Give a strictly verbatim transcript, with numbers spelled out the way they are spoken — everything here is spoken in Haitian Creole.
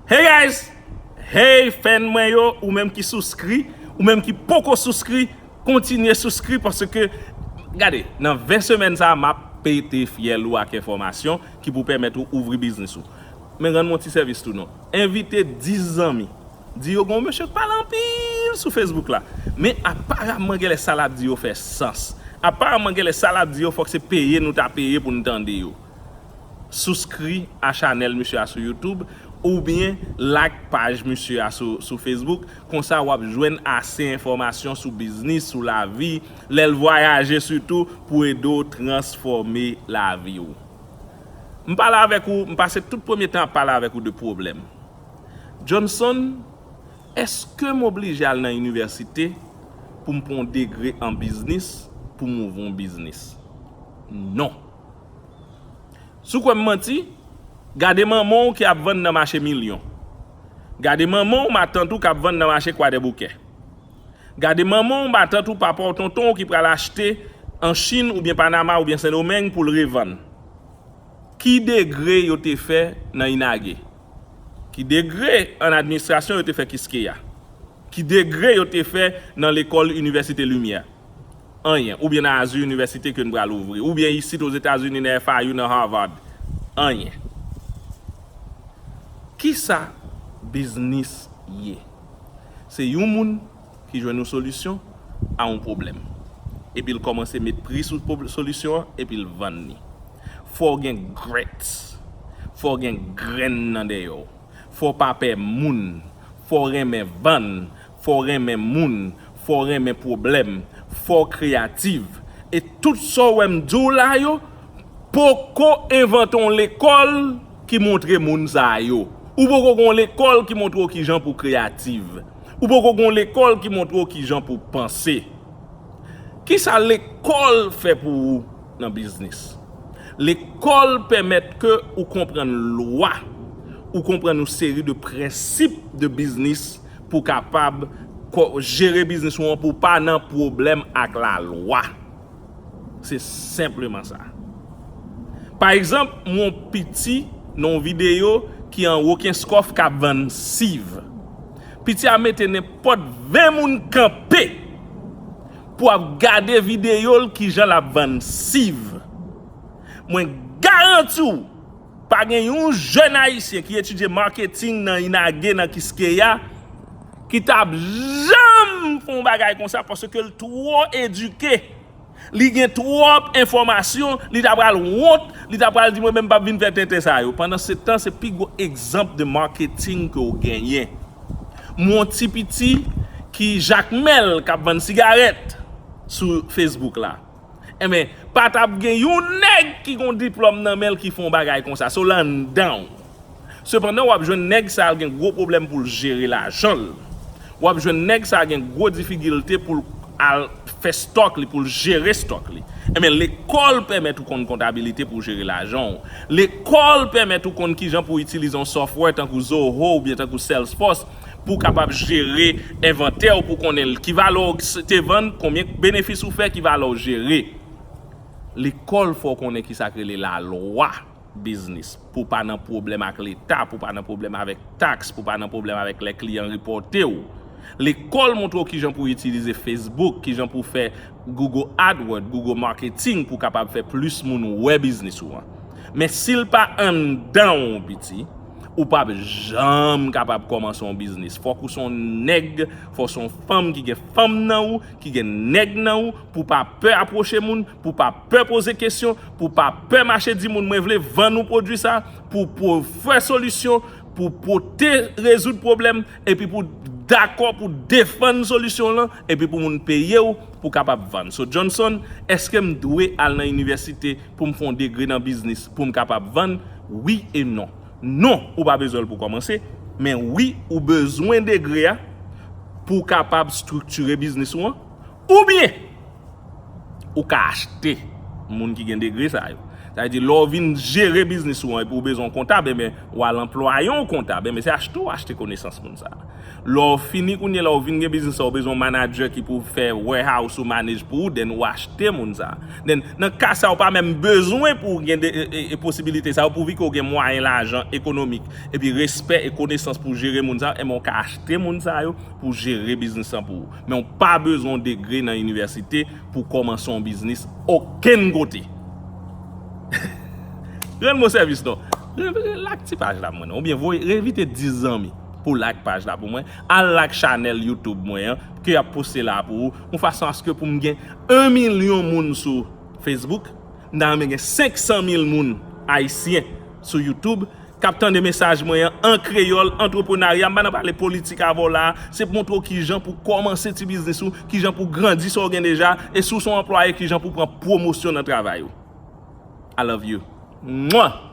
Hey guys! Hey fan mwen yo, ou menm ki souskri, ou menm ki poko souskri, kontinye souskri paske, gade, nan ven semèn sa a, m ap pete fyèl ou ak enfòmasyon ki pou pèmèt ou ouvri biznis ou. Men rann mwen ti sèvis tou non. Envite dis zanmi. Di yo gen yon mesye k pale anpil sou Facebook la. Men aparamman genlè sa l ap di yo fè sans. Aparamman genlè sa l ap di yo fòk se peye nou ta peye pou n tande yo. Souskri a chanèl misye a sou YouTube oubyen like paj misye a sou, sou Facebook. Konsa w ap jwenn ase enfòmasyon sou biznis, sou lavi, lè l vwayaje sitou pou ede w transfòme lavi w. M pale avèk ou, m pase tout premye tan ap pale avèk ou de pwoblèm. Johnson, èske m oblije al nan inivèsite pou m pran yon degre an biznis pou m ouvri yon biznis? Non. Si w kwè m manti, gade manman w ki ap vann nan mache Milyon. Gade manman w, matant ou k ap vann nan mache Kwadèboukè. Gade manman w, matant ou, papa w, tonton w ki pral achte an Chin oubyen Panama oubyen Sendomeng pou l revann. Ki degre yo te fè nan Inage? Ki degre an administrasyon yo te fè Kiskeya? Ki degre yo te fè nan lekòl Inivèsite Limyè? Anyen. Oubyen nan Azur University ke n pral ouvri. Oubyen isit Ozetazini nan F I U, nan Harvard. Anyen. Kisa biznis ye? Se yon moun ki jwenn yon solisyon a yon pwoblèm. Epi l kòmanse met pri sou pwob-, solisyon an, epi l vann li. Fò w gen guts. Fò w gen grenn nan dèyè w. Fò w pa pè moun. Fò w renmen vann. Fò w renmen moun. Fò w renmen pwoblèm. Fò w kreyatif. E tout sa w wè m di w la yo, poko envante yon lekòl ki montre moun sa yo. Ou poko gen yon lekòl ki montre w kijan pou w kreyatif. Ou poko gen yon lekòl ki montre w kijan pou w panse. Kisa lekòl fè pou ou nan biznis? Lekòl pèmèt ke ou konprann lwa, ou konprann yon seri de prensip de biznis pou w kapab ko-, jere biznis ou an pou w pa nan pwoblèm ak lalwa. Se senpleman sa. Pa egzanp, m wè yon piti nan yon videyo ki an Wokenskòf k ap vann siv. Piti a mete nenpòt ven moun kanpe pou ap gade videyo l kijan l ap vann siv. Mwen garanti w, pa gen yon jèn ayisyen ki etidye marketing nan Inage, nan Kiskeya, ki t ap janm fè yon bagay konsa paske l twò edike. Li gen twòp enfòmasyon, li ta pral wont, li ta pral di mwen menm m p ap vin fè tenten sa yo. Pandan se tan, se pi gwo egzanp de marketing ke w genyen. M wè yon ti piti ki Jakmèl k ap vann sigarèt sou Facebook la. Enben, pa t ap gen yon nèg ki gen yon diplòm nan men l ki fè yon bagay konsa. So l anndan w. Sepandan, w ap jwenn nèg sa a gen gwo pwoblèm pou l jere lajan l. W ap jwenn nèg sa a gen gwo difikilte pou l al fè stòk li, pou l jere stòk li. Enben, lekòl pèmèt ou konn kontabilite pou w jere lajan w. Lekòl pèmèt ou konn kijan pou w itilize yon software tankou Zoho oubyen tankou Salesforce pou w kapab jere envantè w, pou w konnen ki valè w te vann, konbyen benefis ou fè, ki valè w jere. Lekòl fè w konnen kisa k rele lalwa biznis, pou w pa nan pwoblèm ak Leta, pou w pa nan pwoblèm avèk taks, pou w pa nan pwoblèm avèk lè kliyan repòte w. Lekòl montre w kijan pou w itilize Facebook, kijan pou w fè Google AdWords, Google Marketing pou w kapab fè plis moun wè biznis ou an. Men si l pa anndan w, piti, ou p ap janm kapab kòmanse yon biznis. Fòk ou se yon nèg, fòk se yon fanm ki gen fanm nan ou, ki gen nèg nan ou, pou w pa pè apwoche moun, pou w pa pè poze kesyon, pou w pa pè mache di moun mwen vle vann ou pwodui sa, pou w ofè solisyon, pou w pote rezoud pwoblèm, epi pou w dakò pou w defann solisyon lan, epi pou moun peye w pou w kapab vann. So Johnson, èske m dwe al nan inivèsite pou m fè yon degre nan biznis pou m kapab vann? Wi e non. Non, ou pa bezwen l pou kòmanse, men wi, ou bezwen degre a pou w kapab estriktire biznis ou an, oubyen ou ka achte moun ki gen degre sa yo. Sa vle di, lè w vin jere biznis ou an epi w bezwen yon kontab, enben, w al anplwaye yon kontab, enben, se achte w achte konesans moun sa. Lè w fini kounye a, lè w vin gen biznis la, w bezwen yon manadjè ki pou fè warehouse ou manage pou ou, then w achte moun sa. Then, nan ka sa, w pa menm bezwen pou w gen de, e, e, e posibilite sa, pouvi ke w gen mwayen lajan ekonomik, epi respè e konesans pou w jere moun sa, enben, w ka achte moun sa yo pou jere biznis lan pou ou. Men w pa bezwen yon degre nan inivèsite pou kòmanse yon biznis okenn kote. Rann mwen sèvis non. Re- re- Like ti paj la pou mwen non. Oubyen voye envite dis zanmi pou like paj la pou mwen. Al like chanèl YouTube mwen an ke y ap poste la pou ou. Yon fason aske pou m gen yon milyon moun sou Facebook, m ta renmen gen senk san mil moun ayisyen sou YouTube k ap tande mesaj mwen an, an kreyòl, antreprenarya. M pa nan pale politik avè w la. Se pou montre w kijan pou kòmanse ti biznis ou, kijan pou grandi sa w gen deja, e si w se yon anplwaye, kijan pou pran pwomosyon nan travay ou. I love you. Mwa!